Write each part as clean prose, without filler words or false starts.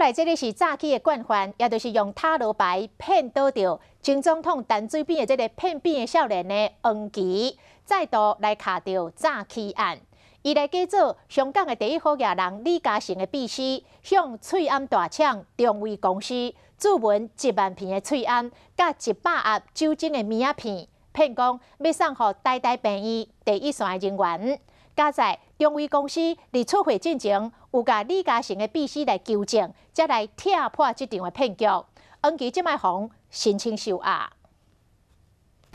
來這个是詐欺的慣犯，也就是用塔羅牌騙倒著前總統陳水扁的這个騙扁的少年的黃琦，再度來卡著詐欺案。伊來假做香港的第一好額人李嘉誠的秘書，向喙罨大廠中威公司注文1萬片的喙罨，佮100盒酒精的棉仔片，騙講欲送予台大病院第一線的人員。佳哉中威公司佇出貨進前，有共李嘉誠的秘書來求證，才來拆破這場的騙局。黃琦這擺予申請收押。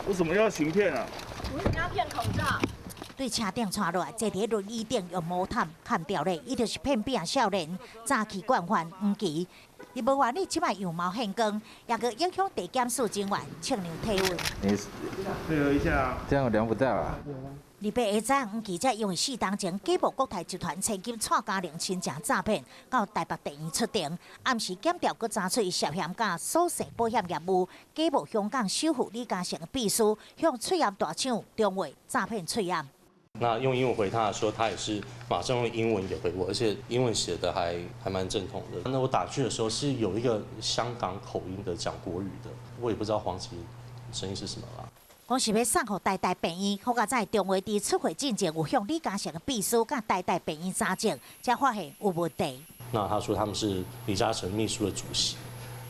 為什麼要行騙啊？為什麼要騙口罩？對車頂跙落來，坐佇輪椅頂用毛毯冚掉咧，伊就是騙餅少年，詐欺慣犯黃琦。伊無願意這擺樣貌現光，也閣影響地檢署人員測量體溫。你配合一下，這樣量不到啊。28下晝，黃琦才因為4冬前假冒國泰集團千金蔡嘉玲親情詐騙，到台北地院出庭。暗時檢調閣查出伊涉嫌佮索性保險業務，假冒香港首富李嘉誠的秘書，向喙罨大廠中衛詐騙喙罨。那用英文回他的時候，他也是馬上用英文也回我，而且英文寫得還蠻正統的。那我打去的時候是有一個香港口音的講國語的，我也不知道黃琦生意是什麼啦。講是欲送予台大病院，好佳哉中衛佇出貨進前有向李嘉誠的秘書佮台大病院查證，才發現有問題。那他說他們是李嘉誠秘書的主席，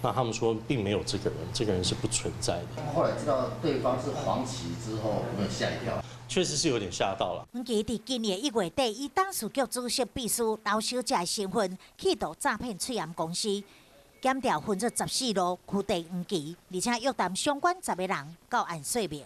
那他們說並沒有這個人，這個人是不存在的。後來知道對方是黃琦之後，有沒有嚇一跳？確實是有點嚇到了。黃琦佇今年1月底，以董事局主席秘書劉小姐的身份，去到詐騙喙罨公司，檢調分做14路拘提黃琦，而且約談相關10個人到案說明。